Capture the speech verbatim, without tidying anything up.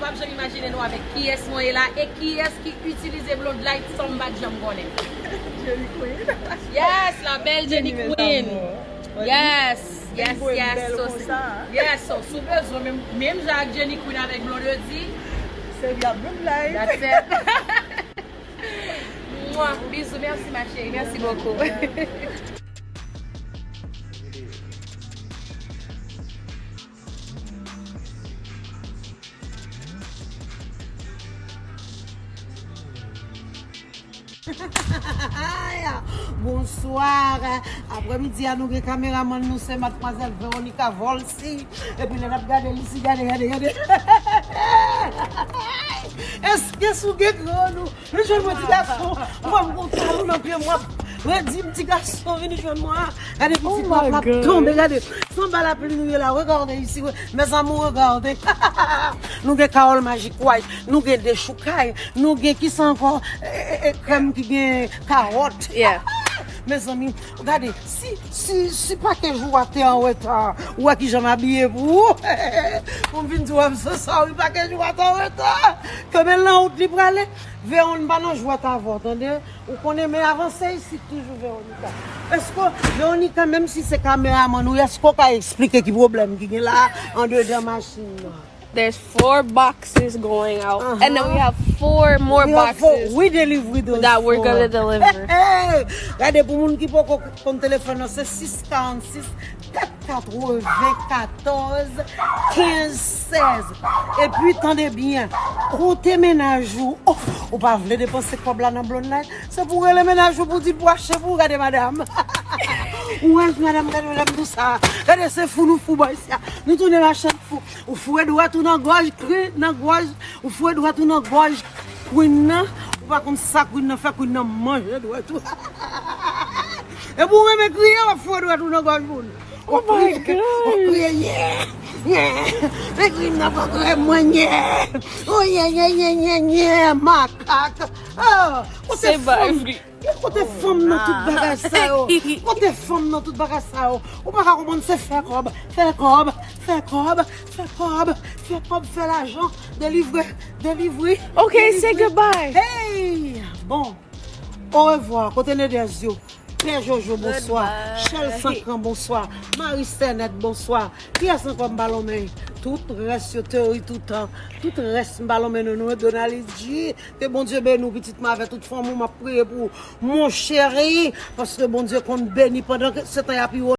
Janm imajine nou avèk kiyès mwen ye la e kiyès ki itilize Blonde Light san m pa t janm konnen. Jenny Queen. Yes, la belle Jenny Queen. Yes, yes, yes. So, yes, so, si w bezwen menm, menm jan ak Jenny Queen avèk Blondedy. Se via Blonde Light. That's it. Mwah, bisous, merci ma chérie, merci beaucoup. Bonsoir. Aprè midi a nou gen kameramann nou se madmwazèl Veronica Volcy. Epi lè n ap gade li si gade gade gade. Èske sou gen gran nou? Li jwenn mwen ti gason. Mwen m kontan ou nan pye m w ap redi m ti gason vini jwenn mwen. Gade pitit w ap tonbe gade. Sanba lapli nou ye la regade isi. Mes amours regade. Nou gen Carole Magic White. Nou gen dechoukay. Nou gen kisa ankò? Krèm ki gen kawòt. Mezanmi, gade, si si si pakèj ou a te an reta, ou wè kijan m abiye pou ou. Pou m vin di w m so sorry, pakèj ou a te an reta. Ke men lan wout li prale. Veron pa nan jwèt avè w tande. Ou konnen men avanse isit toujou Veronica. Èske Veronica menm si se kameramann ou èske w ka eksplike ki pwoblèm ki gen la andedan machin nan? There's four boxes going out, and then we have four more boxes We delivery those that we're gonna four. Deliver. Hey, gade pou moun ki poko konn telefòn nan se sis karann sis kat katreven katòz kenz sèz. Epi tande byen, kote mennaj ou? Oh, ou pa vle depanse kòb la nan Blonde Light? Se pou rele mennaj ou pou di l pou achte pou ou gade madanm. Ou wè madanm gade madanm tou sa. Gade se fou nou fou bòy sa. Nou tounen machann fou. Ou foure dwèt ou nan gòj kri nan gòj. Ou foure dwèt ou nan gòj Queen nan. Ou pa konn sa Queen nan fè Queen nan manje dwèt ou. Epi ou renmen kriye w ap foure dwèt ou nan gòj moun. W ap kriye. W ap kriye. Yeah. Yeah. Men Queen nan pa kwè mwen yeah. Oh yeah yeah yeah yeah yeah makak. Oh, kote fanm? Kote fanm nan tout bagay sa yo? Kote fanm nan tout bagay sa yo? Ou pa ka konprann se fè kòb, fè kòb, fè kòb, fè kòb, fè kòb, fè lajan, delivre, delivre. Ok, say goodbye. Hey! Bon. Orevwa. Kote Nedès yo? Pè Jojo, bonswa. Chèl Sankran, bonswa. Mari Sènèt, bonswa. Kiyès ankò m pa lonmen? Tout rès yo, Teori Toutan. Tout rès m pa lonmen nou, nou, Donald G. Ke Bondye beni w pitit mwen avè tout fanmi w, m ap priye pou ou mon cheri, paske Bondye konn beni pandan ke se tan y ap